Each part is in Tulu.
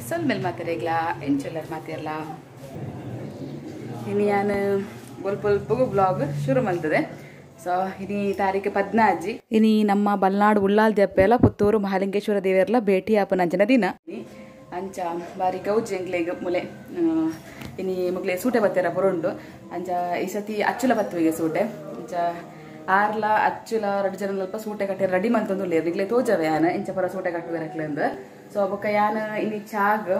ಸೊಲ್ಮೆಲ್ ಮಾತೆರೆಗ್ಲಾ ಎಂಚೊಲ್ಲರ್ ಮಾತೆರ್ಲಾ ಇನಿ ಯಾನ್ ಬೊಲ್ಪೊಲ್ಪುಗು ಬ್ಲಾಗ್ ಶುರು ಮಲ್ತದೆ. ಸೊ ಇನಿ ತಾರೀಕು 14 ಇನಿ ನಮ್ಮ ಬಲ್ನಾಡು ಉಳ್ಳಾಲ್ ದೆಪ್ಪೆಲ ಪುತ್ತೂರು ಮಹಾಲಿಂಗೇಶ್ವರ ದೇವೆರ್ಲ ಭೇಟಿ ಆಪನಂಚಿನ ದಿನ. ಅಂಚ ಬಾರಿ ಗೌಜಿ ಎಂಕ್ಲೆಗ್ ಮುಲೆ ಇನಿ ಮುಗ್ಲೆ ಸೂಟೆ ಬತ್ತೆರ ಪುರುಂಡು. ಅಂಚ ಈ ಸತಿ ಅಚ್ಚುಲ ಬತ್ತುವಿಗೆ ಸೂಟೆ. ಅಂಚ ಆರ್ಲ ಅಚ್ಚುಲ ರಡ್ಡು ಜನ ಅಲ್ಪ ಸೂಟೆ ಕಟ್ಟಿ ರೆಡಿ ಮಂತೊಂದು ಇಗ್ಲೆ ತೋಜವೆ ಯಾನ್ ಇಂಚ ಪರ ಸೂಟೆ ಕಟ್ಟುವೆರಕ್ಲೆಂದು. ಸೊ ಬೊಕ್ಕ ಯಾನ್ ಇನಿ ಚಾಗ್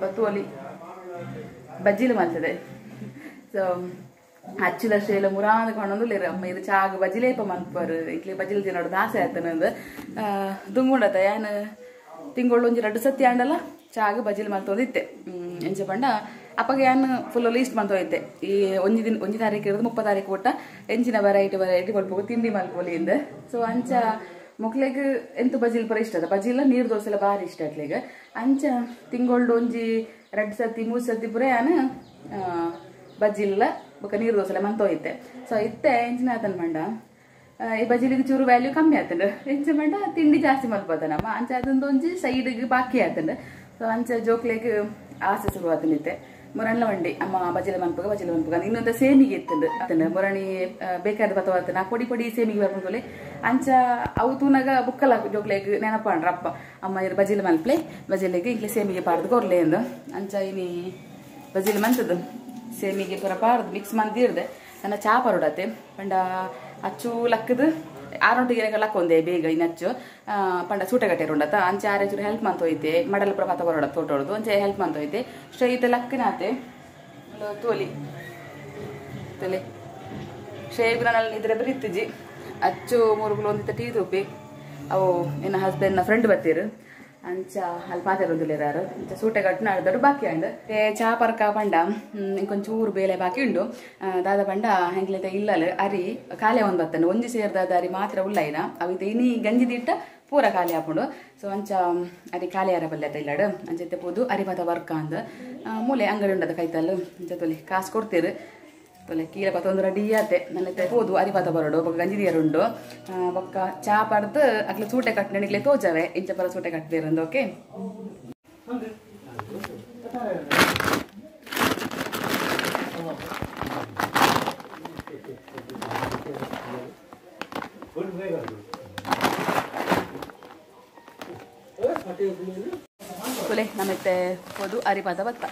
ಬತ್ತುವಲಿ ಬಜ್ಜಿಲು ಮಲ್ತದೆ. ಸೊ ಅಚ್ಚುಲ ಶೇಲ ಮುರಾಂದ್ ಕೊಂಡೊಂದುಲ್ಲೆರ್ ಅಮ್ಮ ಇದು ಚಾಗ್ ಬಜ್ಜಿಲೇಪ ಮನ್ಪರು ಇಕ್ಲೆ ಬಜ್ಜಿಲು ತಿನ್ನೋಡು ಆಸೆ ಆತನಂದು ದುಂಗುಂಡತ. ಯಾನ್ ತಿಂಗಳು ಒಂಜಿ ರಡ್ಡು ಸತಿ ಆಂಡಲ ಚಾಗ್ ಬಜ್ಜಿಲು ಮಲ್ತೊಂದಿತ್ತೆ. ಎಂಚ ಪಂಡ ಅಪ್ಪಗೆ ಯಾನ್ ಫುಲ್ ಲೀಸ್ಟ್ ಮಂತೊಂದಿತ್ತೆ. ಈ ಒಂಜಿ ದಿನ ಒಂಜಿ ತಾರೀಕು ಇರೋದು 30 ತಾರೀಕು ಒಟ್ಟ ಎಂಚಿನ ವೆರೈಟಿ ವೆರೈಟಿ ಕೊಲ್ಪಗು ತಿಂಡಿ ಮಲ್ಪೊಲಿ ಇಂದ್. ಸೊ ಅಂಚ ಮೊಕ್ಲೆಗ್ ಎಂತ ಬಜಿಲ್ ಪೂರ ಇಷ್ಟ ಅದ ಬಜಿಲ ನೀರು ದೋಸೆಲ ಬಾರಿ ಇಷ್ಟ ಅಟ್ಲೆಗ್. ಅಂಚ ತಿಂಗೊಳ್ಡು ಒಂಜಿ 2 ಸತಿ 3 ಸತಿ ಪೂರ ಯಾನ್ ಬಜ್ಜಿಲ್ಲ ಬೊಕ್ಕ ನೀರು ದೋಸೆಲ ಮಂತೊಂದಿತ್ತೆ. ಸೊ ಇತ್ತೆ ಎಂಚಿನ ಆತನ್ ಪಂಡ ಈ ಬಜಿಲಿಗೆ ಚೂರು ವ್ಯಾಲ್ಯೂ ಕಮ್ಮಿ ಆತಂಡು. ಎಂಚ ಪಂಡ ತಿಂಡಿ ಜಾಸ್ತಿ ಮಲ್ಪೋತನಮ್ಮ ಅಂಚ ಅದೊಂದು ಒಂಜಿ ಸೈಡ್ಗೆ ಬಾಕಿ ಆತಂಡು. ಸೊ ಅಂಚ ಜೋಕ್ಲೆಗ್ ಆಸೆ ಶುರು ಆತಂಡಿತ್ತೆ. ಮುರಣ್ಣ ವಂಡಿ ಅಮ್ಮ ಬಜಿಲ ಮನ್ಪುಗ ಬಜಿಲ ಮನ್ಪುಗ ಇನ್ನೊಂದು ಸೇಮಿಗೆ ಇತ್ತಂಡು ಆತಂಡು. ಮುರಣಿ ಬೇಕಾದ ಬತ್ತವ ನಾ ಪೊಡಿ ಪೊಡಿ ಸೇಮಿಗೆ ಬರ್ಪುಂಡು. ಅಂಚ ಅವು ತೂನಾಗ ಬುಕ್ಕಲ ಜೋಕ್ಲೆಗ್ ನೆನಪಾಂಡ್ರ ಅಪ್ಪ ಅಮ್ಮ ಇರು ಬಜಿಲ ಮಲ್ಪ್ಲೆ ಬಜಿಲಿಗೆ ಇಂಕ್ಲೆ ಸೇಮಿಗೆ ಪಾಡ್ದು ಕೊರ್ಲೆ ಎಂದು. ಅಂಚ ಇನಿ ಬಜಿಲ್ ಮಂತದ್ದು ಸೇಮಿಗೆ ಪೂರ ಪಾಡ್ದು ಮಿಕ್ಸ್ ಮಂದಿರ್ದೆ ನನ್ನ ಚಾ ಪರೋಡತ್ತೆ. ಪಂಡ ಅಚ್ಚು ಲಕ್ಕದು ಆರೊಟ್ಟಿಗೆ ಲಕ್ಕೊಂದೆ ಬೇಗ ಇನ್ನು ಅಚ್ಚು ಪಂಡ ಸೂಟೆ ಕಟ್ಟೆರುಂಡತ. ಅಂಚೆ ಆರೆ ಚೂರು ಹೆಲ್ಪ್ ಮಂತೋಯ್ತೆ ಮಡಲ ಪ್ರಭಾತ ಬರೋಡ ತೋಟೋಡ್ದು ಅಂಚೆ ಹೆಲ್ಪ್ ಮಂತೋಯ್ತೆ. ಶ್ರೇಯಿತ ಲಕ್ಕನಾತೆ ತೋಲಿ ತಲೆ ಶ್ರೇಯಗು ನನ್ನ ಇದ್ರೆ ಬರೀತಿಜಿ ಅಚ್ಚು ಮೂರುಗಳು ಒಂದಿತ್ತ ಟೀ ತೂಪಿ ಅವು ಎನ್ನ ಹಸ್ಬೆಂಡ್ನ ಫ್ರೆಂಡ್ ಬತ್ತೀರು. ಅಂಚ ಅಲ್ಲಿ ಪಾತೆರೊಂದುಲ್ಲೆರಾರು ಅಂಚ ಸೂಟೆ ಕಟ್ಟು ನಾಡ್ದಡು ಬಾಕಿ ಅಂಡ್ ಚಾ ಪರ್ಕ ಪಂಡ ಇಂಕೊಂಚೂರು ಬೇಲೆ ಬಾಕಿ ಉಂಡು. ದಾದ ಪಂಡ ಹೆಂಗ್ಲೈತೆ ಇಲ್ಲಲ್ ಅರಿ ಖಾಲಿ ಒಂದು ಬತ್ತಂಡು ಒಂಜಿ ಸೇರ್ದಾದ ಅರಿ ಮಾತ್ರ ಉಲ್ಲೈನ ಅವಿತ ಇನಿ ಗಂಜಿ ದಿಟ್ಟ ಪೂರ ಖಾಲಿ ಆಪುಂಡು. ಸೊ ಅಂಚ ಅರಿ ಖಾಲಿ ಅರ ಬಲ್ಲೆತ ಇಲ್ಲಡು ಅಂಚೈತೆ ಪೋದು ಅರಿ ಪತ ವರ್ಕ ಅಂದ್ ಮೂಲೆ ಅಂಗಡಿ ಉಂಡದ ಕೈತಲ್ಲು ಅಂಚ ತೊಲಿ ಕಾಸು ಕೊಡ್ತೀರು ತೊಲೆ ಕೀಲ ಪತ ಒಂದು ರೆಡಿ ಆತೆ ನನ್ನತ್ತೆ ಪೋದು ಅರಿ ಪತ ಬರೋಡು ಬೊಕ್ಕ ಗಂಜಿ ದಿಯರುಂಡು ಬೊಕ್ಕ ಚಾ ಪಡ್ದು ಅಕ್ಲೆ ಸೂಟೆ ಕಟ್ಟಣಿಗ್ಲೆ ತೋಜವೆ ಇಂಚ ಪರ ಸೂಟೆ ಕಟ್ಟದಿರಂದು. ಓಕೆ ತೊಲೆ ನಮ್ಮತ್ತೆ ಪೋದು ಅರಿಪಾತ ಬತ್ತ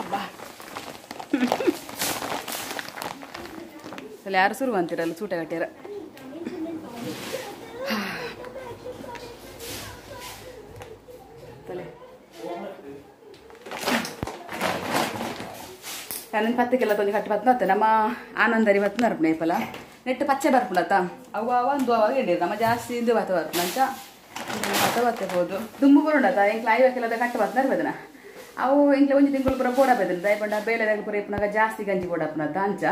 ಅಬ್ಬಾ ಯಾರು ಶುರು ಅಂತೀರಲ್ಲ ಸೂಟೆ ಕಟ್ಟಿರ. ತಲೆ ನನ್ನ ಪತ್ತಕ್ಕೆಲ್ಲ ತೊಂದು ಕಟ್ಟಿ ಬತ್ತನ ನಮ್ಮ ಆನಂದರಿ ಬತ್ತನ ಅರ್ಪಣೆ ಪಲ ನೆಟ್ಟು ಪಚ್ಚೆ ಬರ್ಪುಣತ ಅವ ಒಂದು ಅವಾಗ ಎಣ್ಣೀರು ನಮ್ಮ ಜಾಸ್ತಿ ಇಂದು ಬತ್ತ ಬರ್ಪುಣ ಅಂಚ ಬತ್ತ ಬತ್ತೆ ಹೋದು ದುಂಬು ಬರುಂಡತ ಎಂಕ್ಲ ಐವಕ್ಕೆಲ್ಲ ಕಟ್ಟು ಬತ್ತನ ಇರ್ಬೋದನ ಅವು ಎಂಕ್ಲೆ ಒಂಜಿ ತಿಂಗಳು ಪೂರ ಬೋಡ ಬೇದನ ದಯಪಂಡ ಬೇಲೆ ಪೂರ ಇಪ್ಪನಾಗ ಜಾಸ್ತಿ ಗಂಜಿ ಬೋಡಪ್ಪನತ ಅಂಚ.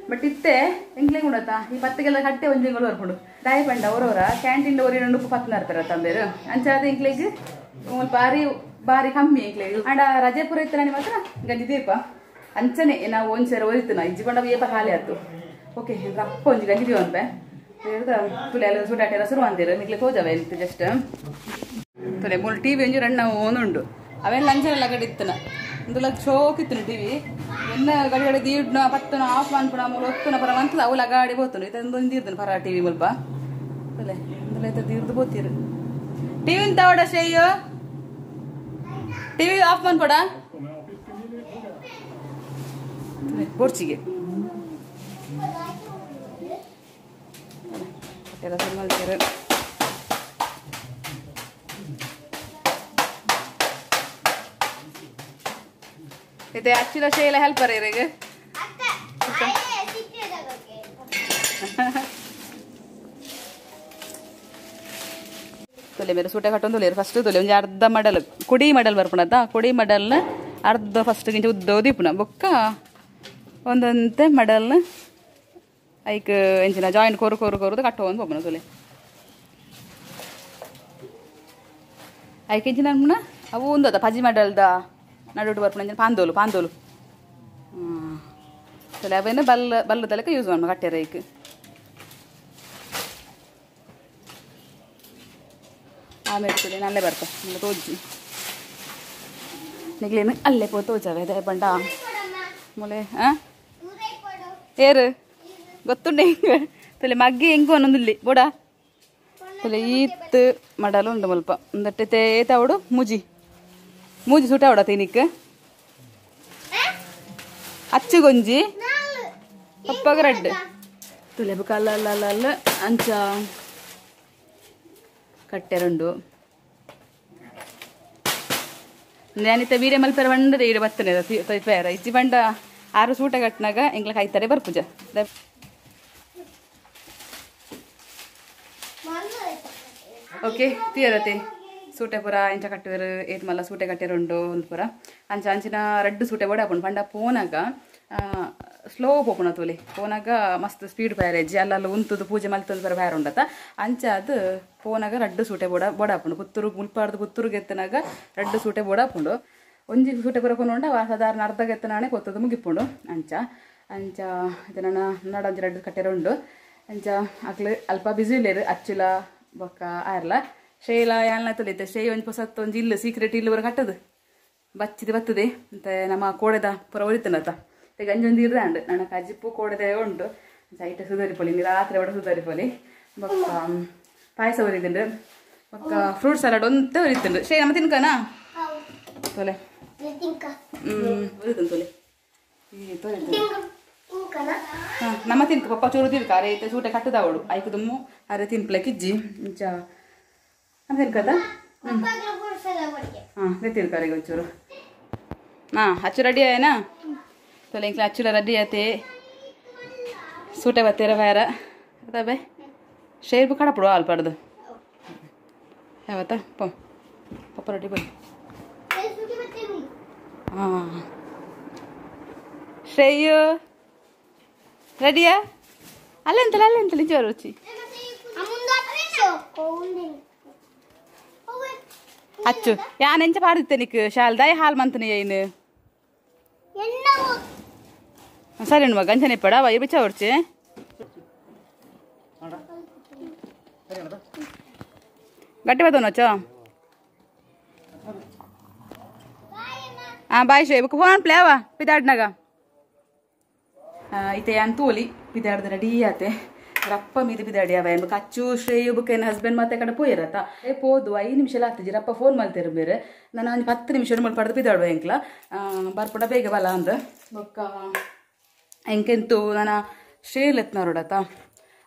ಬಟ್ ಇತ್ತೆ ಎಂಕ್ಲೆ ಉಂಡತ ಈ ಪತ್ತಿಗೆಲ್ಲ ಕಟ್ಟೆ ಒಂಜಿ ತಿಂಗಳು ಬರ್ಪುಂಡು ದಯಪಂಡ ಅವರವರ ಕ್ಯಾಂಟೀನ್ ಓರಿ ಉಪ್ಪು ಪತ್ತನ ಇರ್ತಾರ ತಂಬೇರು ಅಂಚ ಅದು ಎಂಕ್ಲೆಗ್ ಬಾರಿ ಬಾರಿ ಕಮ್ಮಿ ಎಂಕ್ಲೆಗ್. ಅಂಡ ರಜೆ ಪೂರ ಇತ್ತು ನಾನು ಮಾತ್ರ ಗಂಜಿ ದೀಪ ಅಂಚನೆ ನಾವು ಒಂಜಿ ಸೇರ ಒರಿತುನ ಇಜ್ಜಿ ಪಂಡ ಏಪ ಖಾಲಿ ಆಯ್ತು. ಓಕೆ ರಪ್ಪ ಒಂಜಿ ಗಂಜಿ ದೀವಂತೆ ತುಲೆ ಎಲ್ಲ ಸೂಟಾಟೆಲ್ಲ ಶುರು ಅಂತೀರು ನಿಕ್ಲೆ ತೋಜವೆ ಎಂತ ಜಸ್ಟ್ ತುಲೆ ಮೂಲು ಟಿ ವಿ ಒಂಜಿ ರಣ್ಣ ಓನುಂಡು ಅವೆಲ್ಲ ಅಂಚನೆಲ್ಲ ಗಡಿ ಇತ್ತನ ಇಂದುಲ ಶೋಕ್ ಇತ್ತನ ಟಿವಿ ಎನ್ನ ಗಡಿ ಗಡಿ ದೀಡ್ನ ಪತ್ತನ ಆಫ್ ಮನ್ಪುನ ಮೂಲ ಒತ್ತುನ ಪರ ಮಂತದ ಅವು ಲಗಾಡಿ ಬೋತನು ಇದೊಂದು ದೀರ್ದನ ಪರ ಟಿವಿ ಮುಲ್ಪ ತುಲೆ ಇಂದುಲ ಇತ್ತ ದೀರ್ದು ಬೋತೀರು ಟಿವಿ ತವಡ ಶ್ರೇಯು ಟಿವಿ ಆಫ್ ಮನ್ಪಡ ಬೋರ್ಚಿಗೆ ಎಲ್ಲ ಶುರು ಮಾಡ್ತೀರ. ಇದು ಅಚ್ಚಿನ ಶೈಲ ಹೆಲ್ಪರ್ ಇರಗ ತೊಲೆ ಮೇರೆ ಸೂಟೆ ಕಟ್ಟೊಂದು ಫಸ್ಟ್ ತೊಲೆ ಒಂಜಿ ಅರ್ಧ ಮಡಲ್ ಕೊಡಿ ಮಡಲ್ ಬರ್ಪುಣತ ಕೊಡಿ ಮಡಲ್ನ ಅರ್ಧ ಫಸ್ಟ್ ಗಿಂಚ ಉದ್ದ ದೀಪುನ ಬೊಕ್ಕ ಒಂದಂತೆ ಮಡಲ್ನ ಐಕ್ ಎಂಚಿನ ಜಾಯಿಂಟ್ ಕೊರು ಕೊರು ಕೊರುದು ಕಟ್ಟೋಂದು ಪೋಪುನ ತೊಲೆ ಐಕ್ ಎಂಚಿನ ಅನ್ಪುನ ಅವು ಒಂದು ಪಜಿ ಮಡಲ್ದ ನಡುಟು ಬರ್ಪುನ ಎಂಚಿನ ಪಾಂದೋಲು ಪಾಂದೋಲು ತೊಲೆ ಅವೇನು ಬಲ್ಲ ಬಲ್ಲ ತಲಕ ಯೂಸ್ ಮಾಡ್ಮ ಕಟ್ಟೆರ ಐಕ್. ಆಮೇಲೆ ತುಲೆ ನಲ್ಲೇ ಬರ್ತ ನಿಮ್ಗೆ ತೋಜಿ ನಿಗ್ಲೇನು ಅಲ್ಲೇ ಪೋ ತೋಜವೆ ಅದೇ ಬಂಡ ಮೊಲೆ ಹಾಂ ಏರು ಗೊತ್ತುಂಡೆ ಹಿಂಗೆ ತುಲೆ ಮಗ್ಗಿ ಹೆಂಗು ಅನ್ನೊಂದಿಲ್ಲಿ ಬೋಡ ತುಲೆ ಈತ್ ಮಡಲು ಉಂಡು ಮುಲ್ಪ ಒಂದಟ್ಟೆ ಏತಾವಡು ಮೂಜಿ ಮೂಜಿ ಸೂಟ ಅವಡ ತಿನಿಕ್ ಅಚ್ಚು ಗೊಂಜಿ ಪಪ್ಪಾಗ ರಡ್ಡು ತುಲೆ ಬುಕ್ಕ ಅಲ್ಲ ಅಲ್ಲ ಅಲ್ಲ ಅಲ್ಲ ಅಂಚ ಕಟ್ಟೆರುಂಡು ഞാനിത്തെ വീര ಮಲ್ಪೆರ ಬಂಡದೆ ಈಡ ಬತ್ತನೆ ಪೇರ ಇಜ್ಜಿ ಬಂಡ ಆರು ಸೂಟ ಕಟ್ಟಿನಾಗ ಎಂಗ್ಲ ಕಾಯ್ತಾರೆ ಬರ್ಪುಜ ಓಕೆ ತೀರತೆ ಸೂಟೆ ಪೂರ ಇಂಚ ಕಟ್ಟುವೆರು ಏತ್ ಮಲ್ಲ ಸೂಟೆ ಕಟ್ಟೆರುಂಡು ಒಂದು ಪೂರ ಅಂಚ ಅಂಚಿನ ರಡ್ಡು ಸೂಟೆ ಬೋಡ ಹಾಕೊಂಡು ಪಂಡ ಪೋನಾಗ ಸ್ಲೋ ಪೋಪುಣ ತೋಲಿ ಪೋನಾಗ ಮಸ್ತ್ ಸ್ಪೀಡ್ ಪ್ಯಾರೇಜ್ ಅಲ್ಲಲ್ಲ ಉಂತುದು ಪೂಜೆ ಮಲ್ತೊಂದು ಪರ ಬ್ಯಾರ ಉಂಡತ ಅಂಚ ಅದು ಪೋನಾಗ ರಡ್ಡು ಸೂಟೆ ಬೋಡ ಬೋಡ ಹಾಪುಂಡು ಪುತ್ತೂರು ಮುಲ್ಪಾರ್ದು ಪುತ್ತೂರು ಎತ್ತನಾಗ ರಡ್ಡು ಸೂಟೆ ಬೋಡ ಹಾಪುಂಡು ಒಂಜಿ ಸೂಟೆ ಪೂರ ಕೊನೊಂಡ ಸಾಧಾರಣ ಅರ್ಧ ಎತ್ತನಾಣೆ ಕೊತ್ತದು ಮುಗಿಪುಂಡು ಅಂಚ ಅಂಚ ಇದು ನನ್ನ ನಡಂಜಿ ರಡ್ಡು ಕಟ್ಟೆರ ಉಂಡು ಅಂಚ ಅಕ್ಲು ಅಲ್ಪ ಬಿಸಿ ಇಲ್ಲೇರು ಅಚ್ಚುಲ ಬೊಕ್ಕ ಆರ್ಲ ಶೈಲ ಯಾಲ್ನ ತೊಲಿತೆ ಶೈ ಒಂಜಿ ಪೊಸತ್ತು ಒಂಜಿ ಇಲ್ಲು ಸೀಕ್ರೆಟ್ ಇಲ್ಲು ಬರ ಕಟ್ಟದು ಬಚ್ಚಿದ ಬತ್ತದೆ ಮತ್ತೆ ನಮ್ಮ ಕೋಡೆದ ಪುರ ಒರಿತನತ ಗಂಜೊಂದು ಇರ್ದಾಂಡು ನನ್ನ ಕಜಿಪ್ಪು ಕೋಡೆದೆ ಉಂಟು ಐಟ ಸುಧಾರಿಪೊಲಿ ರಾತ್ರಿ ಒಡ ಸುಧಾರಿಪೊಲಿ ಬೊಕ್ಕ ಪಾಯಸ ಒರಿದುಂಡು ಬೊಕ್ಕ ಫ್ರೂಟ್ ಸಲಾಡ್ ಒಂತೆ ಒರಿತುಂಡು ಶೇ ನಮ್ಮ ತಿನ್ಕನಾ ತೊಲೆ ಒರಿತುಂಡು ತೊಲೆ ಈ ತೊಲೆ ಹಾಂ ನಮ್ಮ ತಿನ್ಕ ಪಪ್ಪ ಚೂರು ತಿನ್ಕ ಅರೆ ಐತೆ ಸೂಟೆ ಕಟ್ಟದ ಅವಳು ಐಕು ದುಮ್ಮು ಅರೆ ತಿನ್ಪ್ಲೆ ಕಿಜ್ಜಿ ಇಂಚ ನಮ್ಮ ತಿನ್ಕದ ಹಾಂ ತಿನ್ಕ ಒಂಚೂರು ಹಾಂ ಅಚ್ಚು ರೆಡಿ ಆಯನಾ ತೊಲೆ ಇಂಕ್ಲ ಅಚ್ಚುಲ ರೆಡಿ ಆತೆ ಸೂಟೆ ಬತ್ತೀರ ಬೇರ ಅದಾಬೆ ಶೇರ್ಬು ಕಡಪಡು ಆಲ್ಪಾಡ್ದು ಯಾವತ್ತ ಪೋ ಪಪ್ಪ ರೊಟ್ಟಿ ಪೋಯ್ ಹಾಂ ಶ್ರೇಯು ರೆಡಿಯಾ ಅಲ್ಲೆಂತಲ್ಲ ಅಲ್ಲೆಂತಲ್ಲ ಜೋರು ರುಚಿ ಅಚ್ಚು ಯಾನ್ ಎಂಚ ಪಾಡಿತ್ತೆ ನಿಕ್ ಶಾಲ್ದಾಯ ಹಾಲು ಮಂತನಿ ಏನು ಸರಿ ಮಗ ಅಂಚನೆ ಪಡ ವೈ ಬಿಚ್ಚ ಹೊರ್ಚಿ ಗಟ್ಟಿ ಬತ್ತೋನೋಚ ಹಾಂ ಬಾಯ್ ಶೇ ಬುಕ್ ಫೋನ್ ಪ್ಲೇ ಅವ ಪಿದಾಡ್ನಾಗ ಇತ್ತೆ ಯಾನ್ ತೋಲಿ ಪಿದಾಡ್ದ ರೆಡಿ ಆತೆ ರಪ್ಪ ಮೀದು ಬಿದಾಡಿ ಅವ ಬುಕ್ ಅಚ್ಚು ಶ್ರೇಯು ಬುಕ್ ಏನು ಹಸ್ಬೆಂಡ್ ಮತ್ತೆ ಕಡೆ ಪೋಯಿರತ್ತ ಏ ಪೋದು 5 ನಿಮಿಷ ಎಲ್ಲ ಆಗ್ತದೆ ರಪ್ಪ ಫೋನ್ ಮಾಡ್ತೇರು ಬೇರೆ ನಾನು ಒಂದು 10 ನಿಮಿಷ ಮುಲ್ ಪಡೆದು ಬಿದಾಡುವ ಎಂಕ್ಲ ಬರ್ಪುಡ ಬೇಗ ಬಲ ಅಂದ ಬೊಕ್ಕ ಎಂಕೆಂತು ನಾನು ಶ್ರೇಯಲ್ ಎತ್ನವರೋಡತ್ತ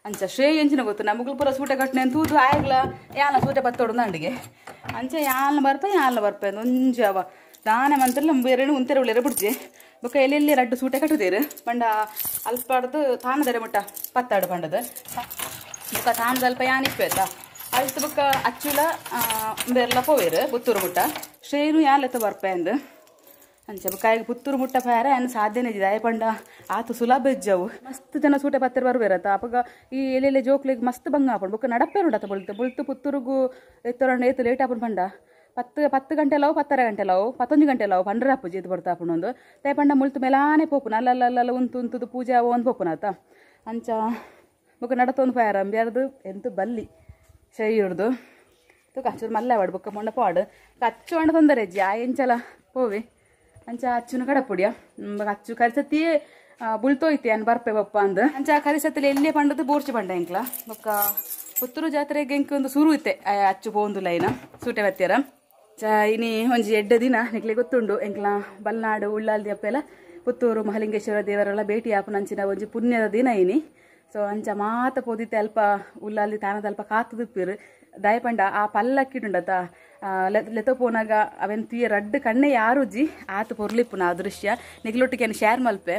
ಅಂಚ ಶ್ರೇಯ್ ಎಂಚಿನ ಗೊತ್ತು ನಮಗ್ಲು ಪೂರ ಸೂಟೆ ಕಟ್ಟನೆ ಅಂತ ತೂದು ಆಯ್ಗ್ಲ ಯಾಲ ಸೂಟೆ ಬತ್ತೋಡು ಅಂಡಿಗೆ ಅಂಚ ಯಾಲ್ನ ಬರ್ಪ ಯಾಲ್ನ ಬರ್ಪ ಒಂಜಿ ಅವ ದಾನೆ ಮಂತ್ರಲ್ಲ ಬೇರೆ ಉಂತೆರ ಉಳ್ಳೇರ ಬಿಡ್ಜಿ ಬೊಕ್ಕ ಎಲ್ಲೆಲ್ಲಿ ರಡ್ಡು ಸೂಟೆ ಕಟ್ಟುದೇರು ಪಂಡ ಅಲ್ಪಾಡ್ದು ತಾನದರೆ ಮುಟ್ಟ ಪತ್ತಾಡು ಪಂಡದ ಬೊಕ್ಕ ತಾನದ ಅಲ್ಪ ಯಾನಿಪ್ಪೇತ ಅಲ್ತು ಬೊಕ್ಕ ಅಚ್ಚುಲ ಬೇರೆಲ್ಲ ಪೋವೇರು ಪುತ್ತೂರು ಮುಟ್ಟ ಶ್ರೇಯನು ಯಾಲೆತ್ತ ಬರ್ಪೆ ಅಂದು ಅಂಚ ಬೊಕ್ಕ ಪುತ್ತೂರು ಮುಟ್ಟ ಪಾರ ಏನು ಸಾಧ್ಯನೇ ಇದೆ ಆಯ ಪಂಡ ಆತು ಸುಲಭ ಇಜ್ಜವು ಮಸ್ತ್ ಜನ ಸೂಟೆ ಪತ್ತರ ಬರ್ಬೇರತ್ತ ಅಪಗ ಈ ಎಲ್ಲೆಲ್ಲಿ ಜೋಕ್ಲಿಗೆ ಮಸ್ತ್ ಬಂಗ ಆಪಂಡು ಬೊಕ್ಕ ನಡಪೇರುಂಡತ್ತ ಬೊಳ್ತು ಬೊಳ್ತು ಪುತ್ತೂರುಗು ಎತ್ತೊರಂಡ ಏತು ಲೇಟ್ ಆಪಂಡು ಪಂಡ 10 ಗಂಟೆ ಲವು 10:30 ಗಂಟೆ ಲವು 11 ಗಂಟೆ ಲವು ಪಂಡ್ರ ಅಪ್ಪು ಜೀತು ಬರ್ತಾ ಒಂದು ತೇ ಪಂಡ ಮುಳ್ತು ಮೇಲಾನೆ ಪೋಪುನ ಅಲ್ಲಲ್ಲ ಉಂತು ಉಂತುದು ಪೂಜೆ ಒಂದು ಪೋಪುನಾತ ಅಂಚ ಬೊಕ್ಕ ನಡತೊಂದು ಪಾರ ಅಂಬ್ಯಾರ್ದು ಎಂತು ಬಲ್ಲಿ ಶೈಯುರ್ದು ತುಕ ಅಚ್ಚೂರು ಮಲ್ಲೆ ಅವಾಡು ಬೊಕ್ಕ ಮೊಂಡ ಪಾಡು ಅಚ್ಚು ಅಂಡ ತೊಂದರೆ ಅಜ್ಜಿ ಆ ಎಂಚಲ ಪೋವೆ ಅಂಚ ಅಚ್ಚುನ ಕಡಪುಡಿಯ ಅಚ್ಚು ಕರಿಸತಿಯೇ ಬುಳ್ತೋಯ್ತೆ ಅನ್ ಬರ್ಪೆ ಬಪ್ಪ ಅಂದ್ ಅಂಚ ಕರಿಸತ್ತಲ್ಲಿ ಎಲ್ಲೇ ಪಂಡದು ಬೋರ್ಚಿ ಪಂಡ ಎಂಕ್ಲ ಬೊಕ್ಕ ಪುತ್ತೂರು ಜಾತ್ರೆಗೆ ಎಂಕ್ ಒಂದು ಸುರು ಇತ್ತೆ ಅಚ್ಚು ಪೋಂದು ಲೈನ ಸೂಟೆ ಬತ್ತೀರ ಚ ಇನಿ ಒಂಜಿ ಎಡ್ಡ ದಿನ ನಿಕ್ಲೆ ಗೊತ್ತುಂಡು ಎಂಕ್ಲ ಬಲ್ನಾಡು ಉಳ್ಳಾಲ್ದಿ ಅಪ್ಪೆಲ್ಲ ಪುತ್ತೂರು ಮಹಾಲಿಂಗೇಶ್ವರ ದೇವರೆಲ್ಲ ಭೇಟಿ ಆಪುನಂಚಿನ ಒಂಜಿ ಪುಣ್ಯದ ದಿನ ಇನಿ ಸೊ ಅಂಚ ಮಾತ ಪೋದಿತ್ತೆ ಅಲ್ಪ ಉಳ್ಳಾಲ್ದಿ ತಾನದ ಅಲ್ಪ ಕಾತುದಿಪ್ಪಿರು ದಯಪಂಡ ಆ ಪಲ್ಲಕ್ಕಿಡುಂಡತ ಲೆತ ಪೋನಾಗ ಅವೆನ್ ತುಯ ರಡ್ಡು ಕಣ್ಣೆ ಯಾರುಜಿ ಆತ ಪೊರ್ಲಿಪ್ಪುನ ಆ ದೃಶ್ಯ ನಿಗ್ಲೊಟ್ಟಿಗೆ ಶೇರ್ ಮಲ್ಪೆ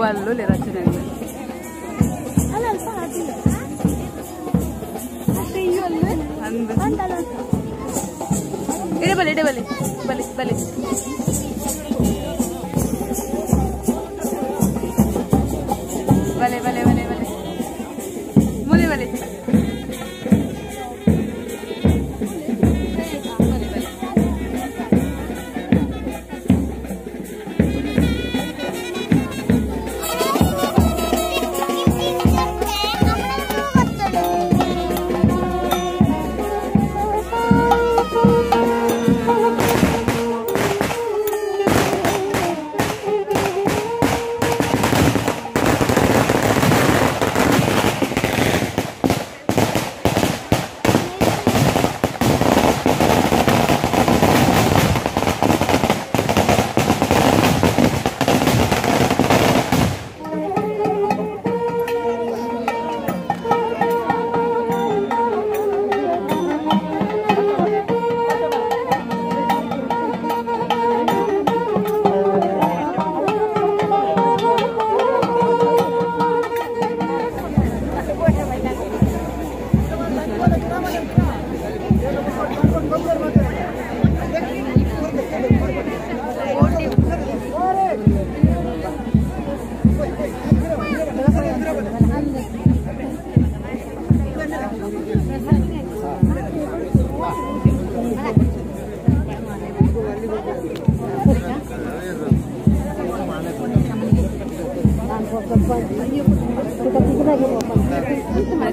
ಪೂವಲ್ಲು ರಚನೆ ಇಡಬಲಿ ಇಡಬಲಿ ಬಲಿ ಬಲಿ ಬಲೆ ಬಲೆ ಬಲೆ ಬಲೆ ಮುಲಿ ಬಲೆ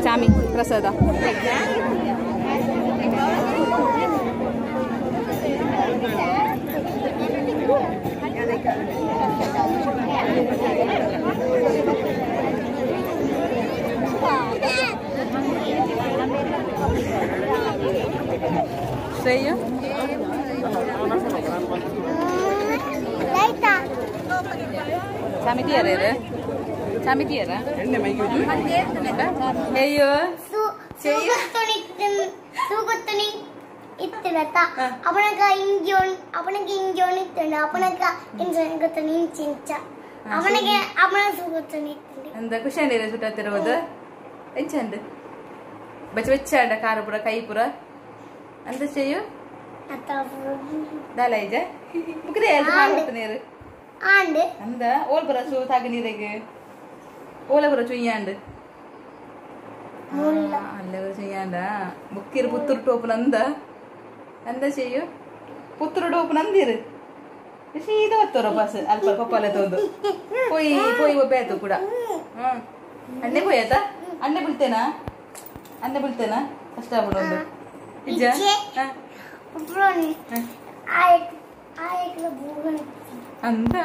ಚಾಮಿ ಪ್ರಸಾದ ಶ್ರೇಯ ಚಾಮಿ ತೀಯರ ಚಾಮಿ ತೀಯರ ಅಯ್ಯೋ ಅಂದ ಖುಷಿ ಸುಟ್ಟ ತಿರುವುದು ಎಂಚಂದ ಬಚ್ಚ ಬೆಚ್ಚ ಅಂಡ ಖಾರ ಪೂರ ಕೈ ಪೂರ ಅಂದ చేయು ದಾಲ ಇಜ ಬುಕ್ರೆ ನೀರು ಅಂದ ಓಲ್ ಪುರ ಸೂ ತಾಗ ನೀರಿಗೆ ಓಲ ಪುರ ಚುಯ್ಯಾಂಡ್ ಅಲ್ಲ ಚುಯ್ಯಾಂಡ ಬುಕ್ಕಿರು ಪುತ್ತೂರು ಟೋಪುನ ಅಂದ ಅಂದ చేయು ಪುತ್ತೂರು ಟೋಪುನ ಅಂದಿರು ಸೀದಾ ಒತ್ತೋರ ಬಸ್ ಅಲ್ಪ ಪಪ್ಪಾಲೆ ತೊಂದು ಪೋಯಿ ಪೋಯಿ ಒಬ್ಬಾಯ್ತು ಕೂಡ. ಅಣ್ಣೆ ಪೋಯ್ ಆಯ್ತಾ? ಅಣ್ಣೆ ಬೀಳ್ತೇನಾ? ಅಣ್ಣೆ ಬೀಳ್ತೇನಾ? ಕಷ್ಟ ಆಗ್ಬಿಡೊಂದು ನಿಜ. ಅಂದ